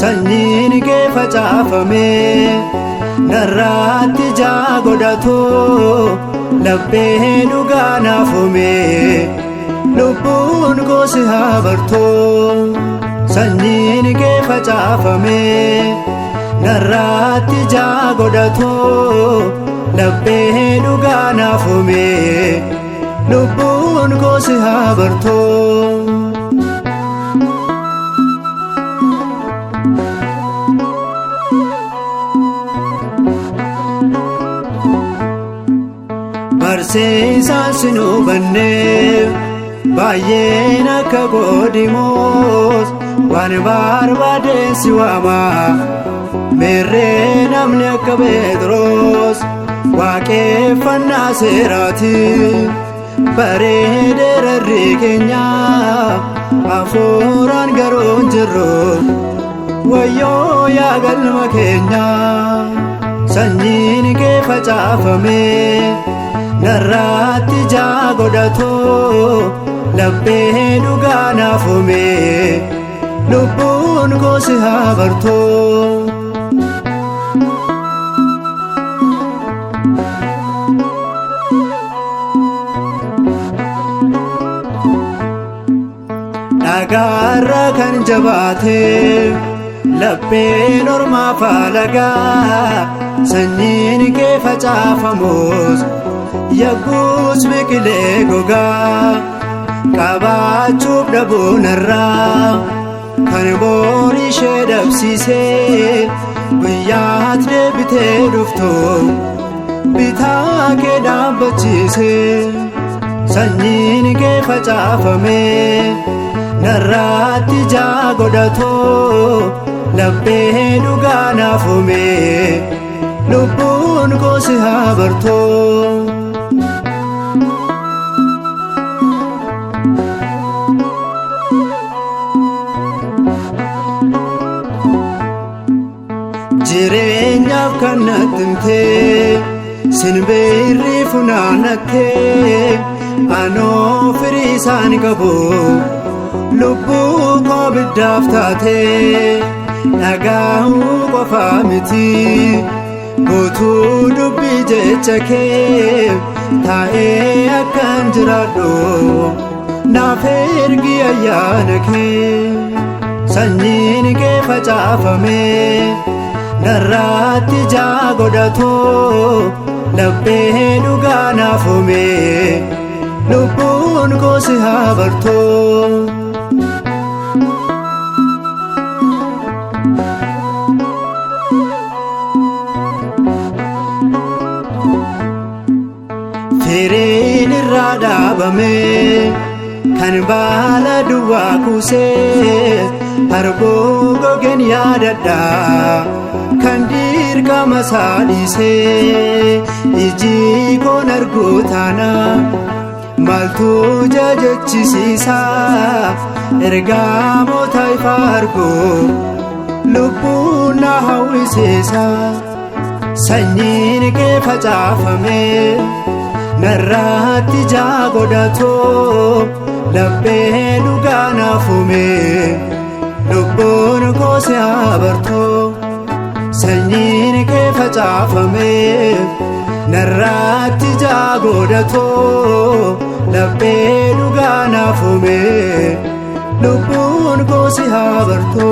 Sanyiin kee facaafame narraatti ijaa godhatu laphee dhugaa naaf uume lubbuun koo si haa bartu. Sanyiin kee facaafame narraatti ijaa godhatu laphee dhugaa naaf uume lubbuun koo si haa bartu. Barsiisaan sin hubanneef baay'een akka godimoos waan barbaadeen si waama meerree namni akka Phexros waaqeffannaa seeraati bareederarri keenya hafuuraan garuu hin jirru wayyoo yaa galma keenya. Sanyiin kee facaafame narraatti ijaa godhatu laphee dhugaa naaf uume lubbuun koo si haa bartu. Dhagaarra kan jabaate lapheen ormaa faalagaa sanyiin kee facaafamus yagguus biqilee gogaa qabaachuuf dhabuun irraa kan boon ishee dhabsiisee guyyaatti deebitee dhuftu bitaa kee dhaabbachiise. Sanyiin kee facaafame narraatti ijaa godhatu laphee dhugaa naaf uume lubbuun koo si haa bartu. Jireenyaaf kan natti himtee sinbirri funaannattee anoo firii isaan qabu lubbuu koo biddaaf taatee dhagaahuu qofaa miti guutuu dubbii jecha kee taa'ee akkan jiraadhu naaf ergi ayyaana kee. Sanyiin kee facaafame narraatti ijaa godhatu laphee dhugaa naaf uume lubbuun koo si haa bartu. Firiin irraa dhaabame kan baala duwwaa kuusee harbuu gogeen yaadadha kan dirqama isaa dhiisee iji koon arguu taana maaltu jajachisiisa ergamoota ifa argu lubbuun na hawwisiisa. Sanyiin kee facaafame narraatti ijaa godhatu laphee dhugaa naaf uume lubbuun koo si haa bartu. Sanyiin kee facaafame narraatti ijaa godhatu laphee dhugaa naaf uume lubbuun koo si haa bartu.